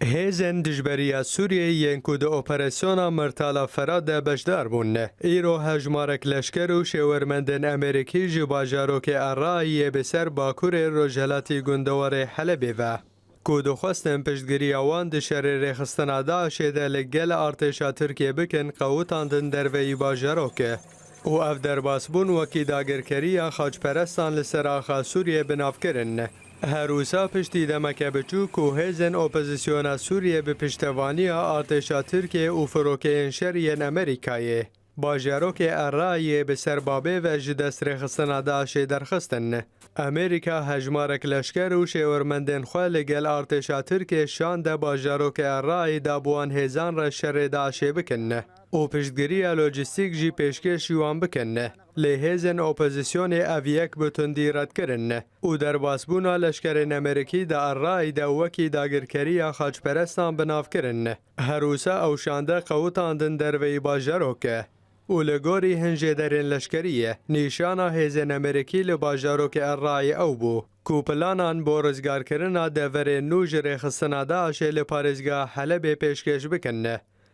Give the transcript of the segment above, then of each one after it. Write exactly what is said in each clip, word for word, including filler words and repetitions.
Hêzên dijberiya Sûriyeyê yên ku di operasyona Mirtala Ferat de beşdar bûn, îro hejmarek leşker û şêwermendên Amerîkî ji bajarokê Erraî yê bi ser bakurê rojhilatî gundewarê Helebê ve, ku dixwestin piştgiriya wan di şerê rêxistina DAIŞê de li gel artêşa Tirkiyê bikin, qewitandin derveyî bajarokê. Û ev derbasbûn wekî dagirkeriya xaçperestan li ser axa Sûriyê bi nav kirin. Her wisa piştî demeke biçûk ku hêzên opozisyona Sûriyê bi piştevaniya artêşa Tirkiyê û firokeyên şer yên Amerîkayê, bajarokê Erraiyê bi ser babê ve ji dest rêxistina DAIŞê derxistin, Amerîka hejmarek leşker û şêwermendên xwe li gel artêşa Tirkiyê şande bajarokê Erraiyê da bi wan hêzan re şerê DAIŞê bikin û piştgiriya lojîstîk jî pêşkêşî wan bikin. Lê hêzên opozisyonê ev yek bi tundî red kirin û derbasbûna leşkerên Amerîkî di Erraî de wekî dagirkeriya xaçperestan bi nav kirin. Her wisa ew şande qewitandin derveyî bajarokê. Û li gorî hin jêderên leşkerî ye, nîşana hêzên Amerîkî li bajarokê Erraî ew bû, ku planan bo rizgarkirina deverên nû ji rêxistina DAIŞê li parêzgeha Helebê pêşkêş bikin.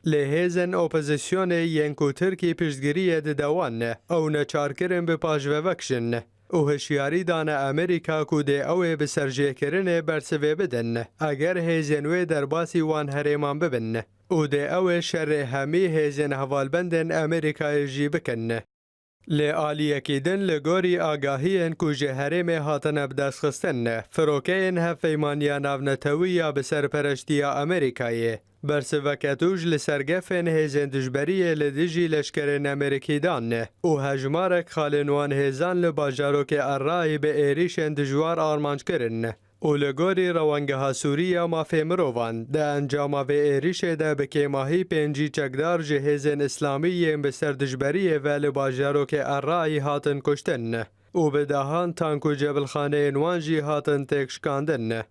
Lê hêzên opozisyonê yên ku Tirkî piştgiriyê dide wan, ew neçar kirin bi paş ve vekişin û hişyarî dane Amerîka ku dê ew ê bi serjêkirinê bersivê bidin, eger hêzên wê derbasî wan herêman bibin û dê ew ê şerê hemî hêzên hevalbendên Amerîkayê jî bikin. Lê aliyekî din li gorî agahiyên ku ji herêmê hatine bidestxistin, firokeyên Hevpeymaniya Navnetewî ya bi serpereştiya Amerîkayê, bersiveke tûj li ser gefên hêzên dijberiyê li dijî leşkerên Amerîkî dan û hejmarek xalên wan hêzan li bajarokê Erraî bi êrîşên dijwar armanc kirin. Û li gorî Rewengeha Sûrî ya Mafê Mirovan, di encama vê êrîşê de bi kêmahî pêncî çekdar ji hêzên îslamî yên bi ser dijberiyê ve li bajarokê Erraî hatin kuştin û bi dehan tank û cebilxaneyên wan jî hatin têkşikandin.